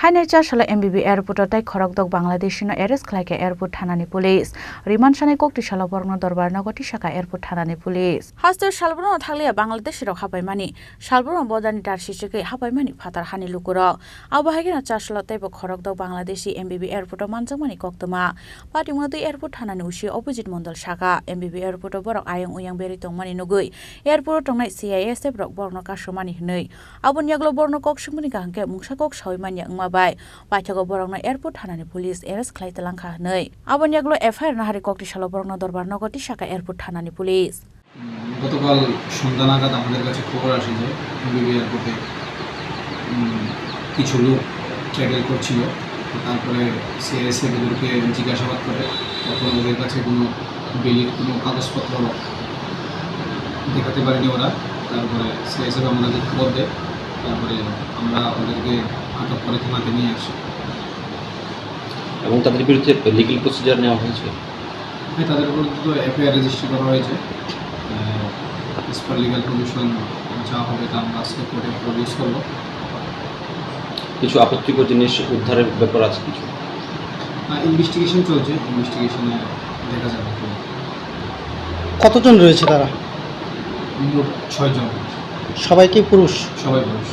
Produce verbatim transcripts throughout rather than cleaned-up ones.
Haino chasalo M B B airport o tei khorokdok Bangladeshi no arrest khlaikha airport thanani police. Remand sanai koktwi salo borokno dorbar nogo tisakha airport thanani police. Haste salbrono thakliya Bangladeshi rok hapaimani, salbrono bodani dar sichigwi hapaimani phatar hani lukurok. Abo hai kheno chasalo teibo khorokdok Bangladeshi M B B airport o manjakmani koktwma. Patimotwi airport thanani usi Abhijit Mondol sakha, M B B airport o borok ayang uyang berwi tongmani nugwi airport o tongnai C I S F rok borokno kasumani hwnwi. Aboni yaglo borokno kok swngmani kaham khe mungsa kok saui manya wngma bai paithago borokno airport thanani police arrest khlai twlangkha hwnwi. Aboni yaglo F I R nahari koktwi salo borokno dorbar nogo tisakha airport thanani police. গতকাল সন্ধ্যা নাগাদ আমাদের কাছে খবর আসে যে এমবিবি এয়ারপোর্টে, উম, কিছু লোক ট্রাভেল করছিল। তো তারপরে সিআইএসএফ ওদেরকে জিজ্ঞাসাবাদ করে, তখন ওদের কাছে কোনো ভ্যালিড কোনো কাগজপত্র দেখাতে পারেনি ওরা। তারপরে সিআইএসএফ আমাদেরকে খবর দেয়, তারপরে আমরা ওদেরকে আটক করে থানাতে নিয়ে আসি। এবং তাদের বিরুদ্ধে লিগ্যাল প্রসিজার নেওয়া হয়েছে? হ্যাঁ, তাদের বিরুদ্ধে তো এফআইআর রেজিস্টার করা হয়েছে। অ্যাজ পার লিগ্যাল প্রভিশন যা হবে তা আমরা আজকে কোর্টে প্রডিউস করবো। কিছু আপত্তিকর জিনিস উদ্ধারের ব্যাপার আছে কিছু? ইনভেস্টিগেশন চলছে, ইনভেস্টিগেশনে দেখা যাবে কি। কতজন রয়েছে তারা? মোট ছয়জন। সবাই কি পুরুষ? সবাই পুরুষ।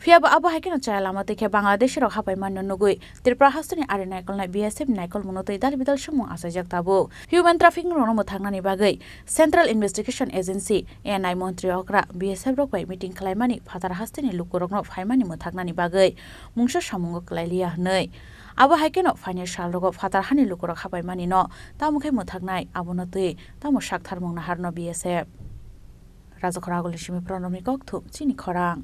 Phiya bo abo hai kheno chaya lama twi khe Bangladeshi rok hapai manno nugwi Tripura hasteni ari naikolnai B S F ni naikolmungno twi dal bidal swngmung achaijak tabuk. Human trafficking rokno mwthaknani bagwi Central Investigation Agency, N I montri okra B S F rok bai meeting khlaimani phatar hasteni lukurokno phaimani mwthaknani bagwi mungsa samungo kwlai liya hwnwi. Abo hai kheno phainai salrogo phatar hani lukurok hapaimanino tamo khe mwthaknai abono twi tamo saktharmung naharno B S F. Rajakhor Agulni simi Pranobni kokthum chini khorang.